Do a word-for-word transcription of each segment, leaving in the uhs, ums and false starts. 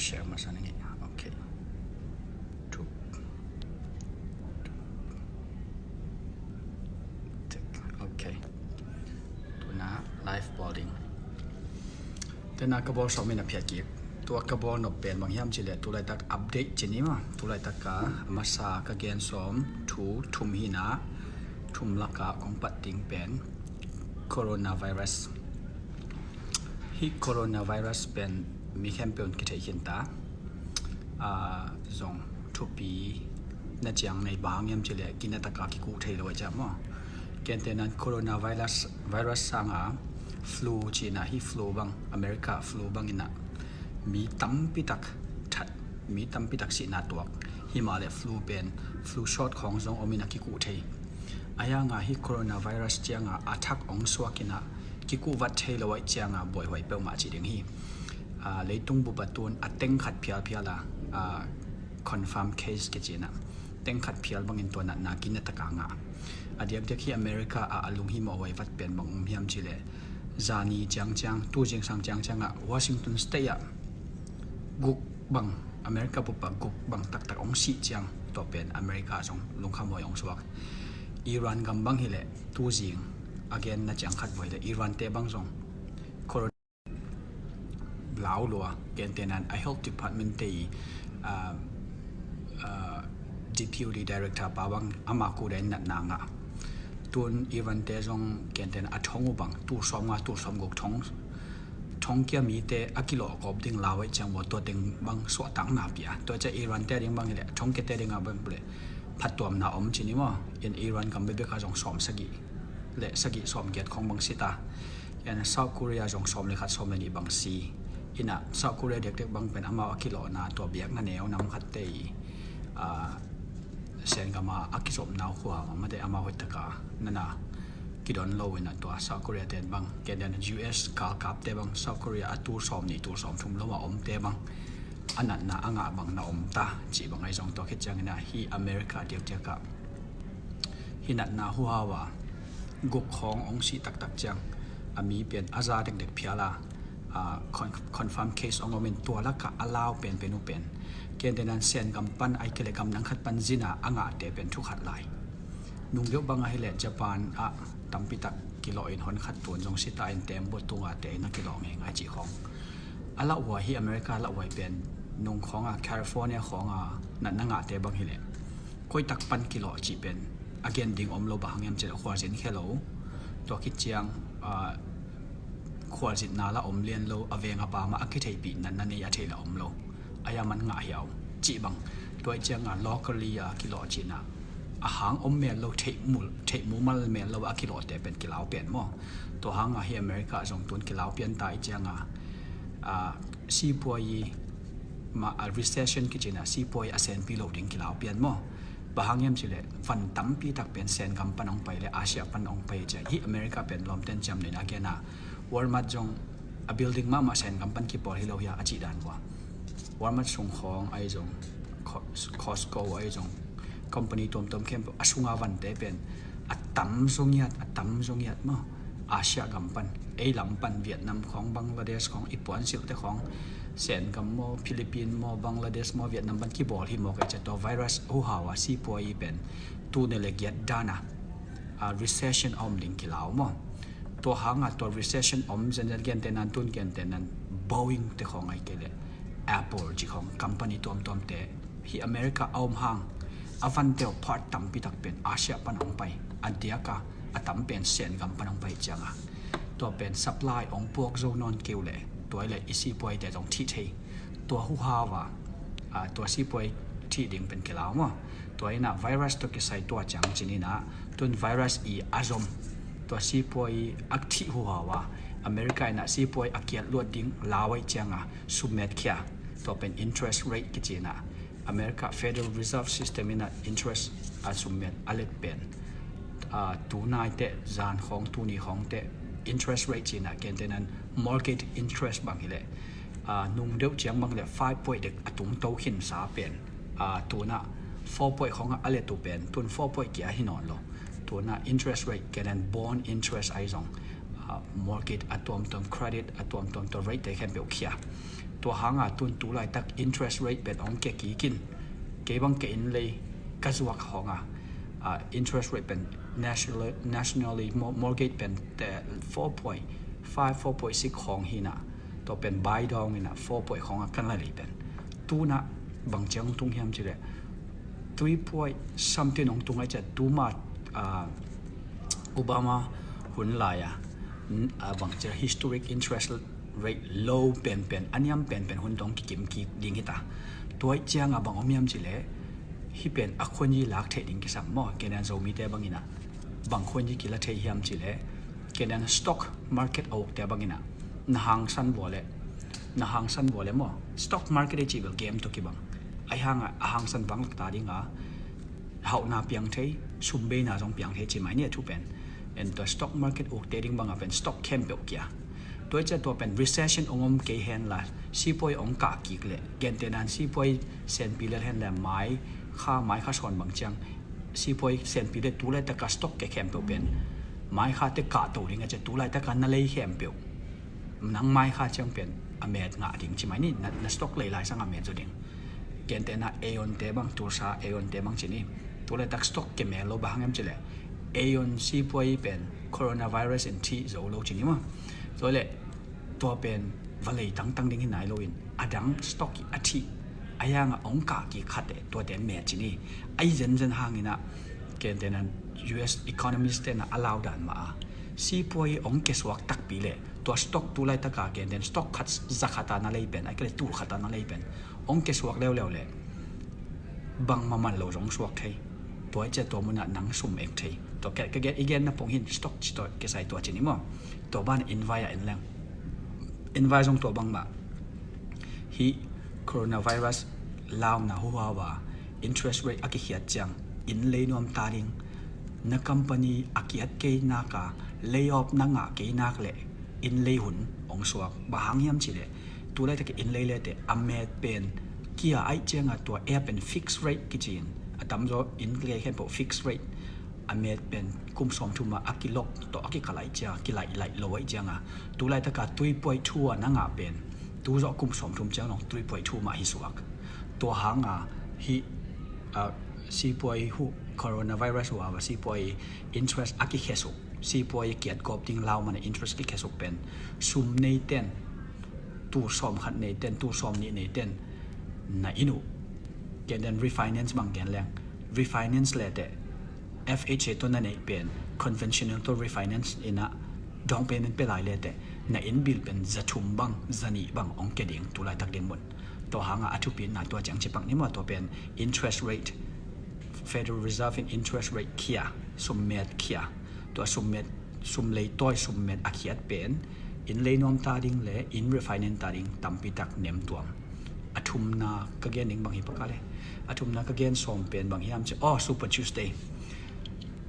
Share masa ning. Okay. Tuk. Tuk. Okay. Tuna live bawling. Tena ka bawl sawm in a phiat kik. Tua ka bawl nop pen bang hiam cileh tulaitak update cini ma. Tulaitak ka masa ka gen sawm thu thum hina, thum laka kong pat ding pen coronavirus. Hih coronavirus pen mi khempeuh in kithei khin ta. Aa, zong thupi na ciang nei bang hiam cileh kinataka kikuh thei lo a ciam maw. Kente nan coronavirus virus sanga flu cina, hih flu bang, America flu bang ina mi tampi tak that, mi tampi tak sihna tuak. Himah le flu pen, flu shot khawng zong om ina kikuh thei. A yanga hih coronavirus cianga a thak ong suak ina kikuh vat thei lo a cianga buaihuai peuhmah ci ding hi. Aa, leitung bupa tun a teng khat phialphial a, aa, confirm case kicina teng khat phial bangin tua natna kinataka ngah. A diakdiak hi America a a lunghimawh huai vat pen bang um hiam cileh zani ciangciang, tu zingsang ciangcianga Washington State ah guk bang, America bupa guk bang taktak ong sih ciang, tua pen America zong lungkhamhuai ong suak. Iran gam bang hileh tu zing a gen na ciang khat buai le Iran te bang zong corona lau lua, kente nan a health department te i, ah, ah, deputy director pa bang ama kudain natna ngah. Tun Iran te zong kente nan a thong uh bang tul sawm nga tul sawm guk thong, thong kia mite a kilawh kawp ding lau a ciang bua tua ding bang suahtakna pia. Tua cia Iran te ding bang hileh thong kia te ding a bang hileh phattuamna om cini maw. In Iran gam bebek a zong sawm sagih le sagih sawm giat khong bang sita. Ina South Korea zong sawm le khat sawm le nih bang si. Ina South Korea dekdek bang pen amau a kilawhna tua biakna neu nam khat te i, aa, Sen gama a kizopna uh khuam a mate amau hoih taka nana kidon lo ina tua South Korea ten bang, kenden U S galkap te bang South Korea a tul sawm nih tul sawm thum lo a om te bang a natna a ngah bang na om ta ci bang ai zong tua khit ciang ina hi America diakdiaka hi natna huhau a guk khawng ong sih taktak ciang a mi pen a za dekdek phial a, aa, con-, confirm case ong om in tua laka a lau penpen uh pen kente nan Sen gam pan ai kele gam nang khat pan zina a ngahte pen thu khat lai. Nung deuh bang ahileh Japan ah tampi tak kilawh in hon khat tun zong sita in tembaw tunga te in a kilawh ngeingai cih khawng. A lauh huai hi America lauh huai pen nung khawnga California khawnga natna ngahte bang hileh koitak pan kilawh cih pen a gen ding om lo, bang hang hiam cileh khualzin khe lo. Tua khit ciang, aa, khualzinna la om lian lo, a veng a pam a a kitheihpih natna nei a thei la om lo. A ya man ngah hiau cih bang. Tua i cianga locally a kilawh cihna a hang om mel lo, theih mul, theih mumal mel lo a kilawhte pen kilau pen maw. Tua hanga hi America zong tun kilau pian ta i cianga, aa, sipuai i ma, a recession kicina sipuai a senpi lo ding kilau pian maw. Bang hang hiam cileh van tampi tak pen Sen gam pan ong pai le Asia pan ong pai cia hi America pen lawmten ciam neina a gena Walmart zong a building mahmah Sen gam pan kipawl hi lo hia a cih dan vua. Walmart sung khawng ai zong, Co-, Costco ai zong, company tuamtuam khempeuh a sunga vante pen a tam zong iat, a tam zong iat maw. Asia gam pan, ei lam pan, Vietnam khawng, Bangladesh khawng, i puansilhte khawng, Sen gam maw, Philippine maw, Bangladesh maw, Vietnam pan kibawl hi maw kei cia tua virus huhau a sipuai i pen tune le giat dana, a, recession a om ding kilau maw. Tua hanga tua recession om zenzen kente nan tun kente nan Boeing te khawng ai kei le Apple ci khawng company tuamtuamte hi America a om hang a vanteu part tampi tak pen Asia pan ong pai, a diaka a tam pen Sen gam pan ong pai cianga tua pen supply ong puak zo nawn keu le tua i le i sipuaite zong thih thei. Tua huhau a, a, tua sipuai thih ding pen kilau maw. Tua ina virus tua kisai tua ciang cin ina tun virus i a zom tua sipuai a thih huhau a America ina sipuai a kiat luat ding lau ai cianga summet khia. Tua pen interest rate kicina America Federal Reserve System ina interest a summet a let pen, a, tunaite zan khawng tuni khawngte interest rate cina kente nan mortgage interest bang hileh, a, nung deuh ciang bang le five point dek a tungto khinsa pen, a, tuna four point khawng a let uh pen tun four point kia hi nawn lo. Tuna interest rate kenen bond interest ai zong, a, mortgage a tuamtuam credit a tuamtuam tua rate te khempeuh khia. Tua hanga tun tu laitak interest rate pen hong kia kikin, kei bang kei inn lei ka zuak honga, ah, interest rate pen national, nationally mo-, mortgage pen te four point five, four point six hong hina, tua pen buy down ina four point honga kan la lei pen. Tuna bang ciang tung hiam cile, three point something hong tung ai cia tuma, ah, Obama hun lai a, n-, a bang cia historic interest rate low penpen, a niam penpen hun dong kikim kik ding hita. Tua ciang a bang om hiam cile, hi pen a khon yi lak thei ding kisam maw, kenen Zomite bangina. Bang khon yi kila thei hiam cile, kenen stock market a ukte bangina. Na hangsan vua le, na hangsan vua le maw, stock market i ci bel game to kibang. Ai hanga, a hangsan vang lak ta dinga, hauhna piang thei, sumbeina zong piang thei ci mai ni a thu pen. En tua stock market ukte ding banga pen stock khempeuh kia. Tua i cia tua pen recession ong om kei hen la, sipuai ong kah kik le, gentenan sipuai senpi lel hen la mai kha, mai kha sawn bang ciang, sipuai senpi le tu laitaka stock ke khempeuh pen mai kha te kah to ding a cia tu laitaka na lei khempeuh. Nang mai kha ciang pen a met ngah ding ci mai ni, na, na stock lei lai sang a met zo ding. Gentena Aeon te bang, Tulsa Aeon te bang ci ni. Tu laitak stock ke mel lo bang hang em cile, Aeon sipuai pen coronavirus in thih zo lo ci ni maw. Tua le tua pen va lei tangtang ding hi nai lo in, a dang stock i a thih, a yanga ong kah kik khate, tua te met ci ni. Ai zenzen hangina, gentena U S economist tena a lau dan ma a, sipuai ong kesuak takpi le, tua stock tu laitaka genten stock khat za khata na lei pen, ai kele tul khata na lei pen ong kesuak leuleu le, bang maman lo zong suak thei. Tua i cia tua muna nang sum ek thei. Tua ke, ke, ke, i gen na pong hin stock ci tua kesai tua ci ni maw. Tua ban invai a en leng. Invai zong tua bang ma. Hi coronavirus launa huhawa interest rate a kikhiat ciang, inn lei nuam ta ding, na company a kiat kei naka, lay off na ngah kei nak le, inn lei hun ong suak. Bang hang hiam cile, tu laitaka inn lei lete a met pen kia ai cianga tua e pen fixed rate kicin. A tamzaw inn lei khempeuh fixed rate. A met pen kum sawm thuma a kilok to a kikalai cianga, kilai lai lo ai cianga. Tu laitaka three point two a na ngah pen, tu zawh kum sawm thum ciang long three point two mah hi suak. Tua hanga hi, ah, sipuai hu, coronavirus hu a sipuai interest a kikhesuk, sipuai kiat gawp ding lau mana interest kikhesuk pen, sum nei ten, tul sawm khat nei ten, tul sawm nih nei ten, na inn uh. Genten refinance bang gen leng. Refinance lete, F H A to na neih pen, conventional to refinance ina down payment pe lai lete, na inn bil pen za thum bang, za nih bang ong ke ding tu laitak din mun. Tua hanga a thupina tua ciang cipak ni maw, tua pen interest rate, Federal Reserve in interest rate kia, sum met kia. Tua sum met, sum lei toi, sum met a khiat pen, inn lei nuam ta ding le inn refinance ta ding tampi tak nem tuam. A thumna ka gen ding bang hi paka le, a thumna ka gen sawm pen bang hiam ci, oh, Super Tuesday.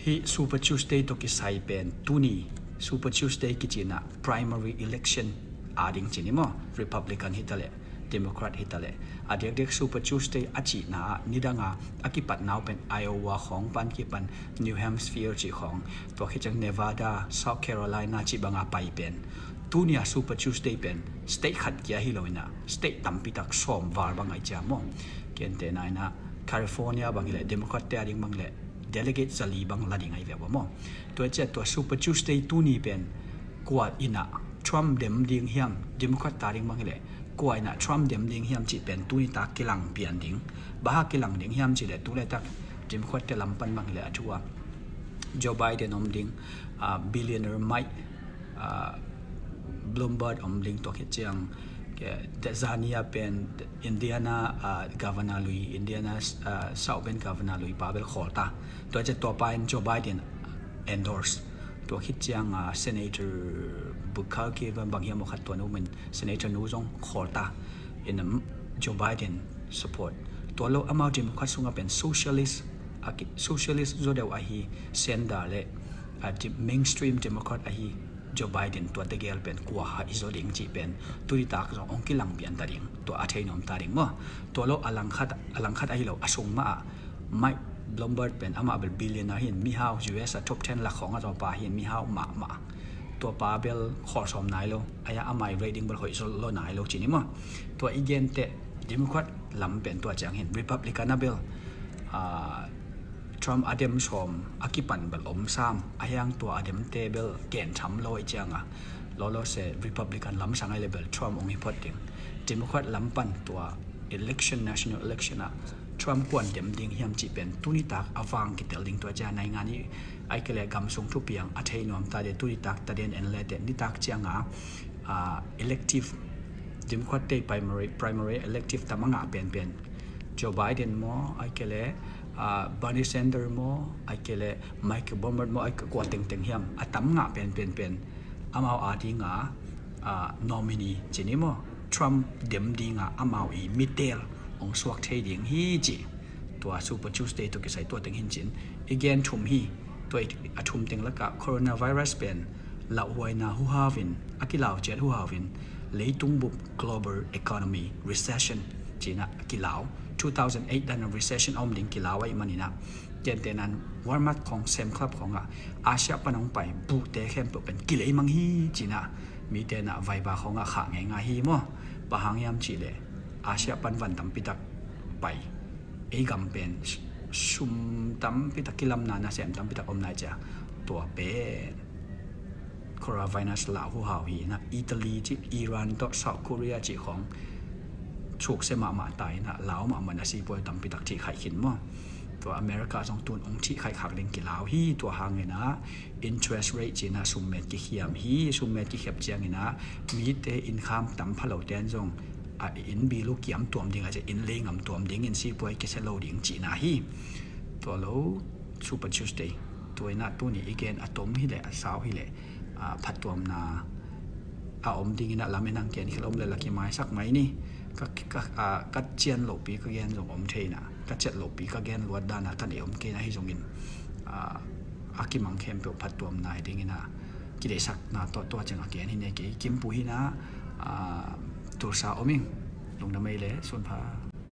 Hi Super Tuesday to kisai pen tuni Super Tuesday kicina primary election a ding ci ni maw, Republican hi ta le, Democrat hi ta le. A diakdiak Super Tuesday a cihna ah nidanga a kipat nau pen Iowa khawng pan kipan New Hampshire cih khawng, tua khit ciang Nevada, South Carolina cih banga pai pen, tunia Super Tuesday pen state khat kia hi lo ina, state tampi tak sawm val bang ai cia maw. Kentena ina California bang hi le, Democrat te a ding bang le, delegate zali bang la ding ai ve maw. Tua cia tua Super Tuesday tuni pen kua ina Trump dem ding hiam, Democrat ta ding bang hi le, kua ina Trump dem ding hiam cih pen tuni ta kilang pian ding. Baha kilang ding hiam cih le, tu le tak Democrat te lam pan bang hi le a thua Joe Biden om ding, ah, billionaire Mike, ah, Bloomberg om ding, tua khit ciang ke, zania pen Indiana, ah, governor lui, Indiana, ah, South Bend governor lui pa bel khawl ta. Tua cia tua pa in Joe Biden endorse. Tua khit ciang, ah, Senator Bukaki bang hiam khat tua nu min Senator nu zong khawl ta. In, um, Joe Biden support. Tua lo amau Democrat sunga pen socialist, a ki, socialist zo deuh ahi, Sanders le, ah, di-, mainstream Democrat ahi Joe Biden, tua tegel pen kua ha i zo ding cih pen tuni tak zong ong kilang pian ta ding, tua a thei nuam ta ding maw. Tua lo a langkhat, a langkhat ahi lo, a sung mah ah Mike Bloomberg pen amah bel billionaire hin, mihau U S a top ten lak khawng a zawpa hin, mihau mahmah. Tua pa bel kholh sawm nai lo, a ya amah i rating bel hoih zaw lo nai lo ci ni maw. Tua i gen teh Democrat lam pen tua ciang hin Republican a bel, ah, Trump a dem sawm a kipan bel om sam, a hiang tua a demte bel gen tham lo i cianga, lolo se Republican lam sang ai le bel Trump ong hi phot ding. Democrat lam pan tua election, national election ah Trump kuan dem ding hiam cih pen tuni tak a vang kitel ding tua ciang naingan i ai kele gam sung thupiang a thei nuam ta de tuni tak ta den en le te ni tak cianga, ah, elective Democrat te primary, primary elective tam a ngah penpen Joe Biden maw, ai kele, ah, Bernie Sanders maw, ai kele Michael Bloomberg maw, ai kua tengteng hiam a tam ngah penpen pen amau a dinga, ah, nominee ci ni maw, Trump dem dinga amau i mitel ong suak thei ding hi ci. Tua Super Tuesday tua kisai tua teng hin cin i gen thum hi. Tua i a thum teng laka coronavirus pen lauhuaina huhauvin a kilau ciat huhauvin leitung bup global economy recession cina kilau, two thousand eight dana recession a om ding kilau ahi manina. Gentenan Walmart khong, Sam's Club khonga Asia pan hong pai buhte khempeuh pen kilei mang hi cina, mite na vaiba khonga khah ngeingai hi maw. Bang hang hiam cihleh Asia pan van tampitak pai, ei gam pen sum tampitak kilamna nasem tampitak om nai cia. Tua pen coronavirus lau huhau hi na, Italy cih, Iran tawh South Korea cih khong sukse mahmah ta hi na, lau mahmah na sipuai tampitak thih khaih khin maw. Tua America zong tun ong thih khaih khak ding kilau hi. Tua hangina interest rate cina summet kikhiam hi. Summet kikhiap ciangina mite income tam phalo ten zong a inn bill uh kiam tuam ding a ci, inn lei ngam tuam dingin sipuai kisia lo ding cihna hi. Tua lo Super Tuesday. Tua ina tuni i gen a tom hileh a sau hileh, ah, phattuamna a om dingina lamen hang ken khel om le la kimaisak mai ni. Ka, ka, ah, ka cian lohpi ka gen zong om theina, ka ciat lohpi ka gen luat dana ka nei om kei na hi zongin, ah, a kimang khempeuh phattuamna hi dingina kideihsakna tawh tua ciang a gen hi ne kei. Kimpu hina, ah, Tulsa om ing. Lungdam ei le sunpha.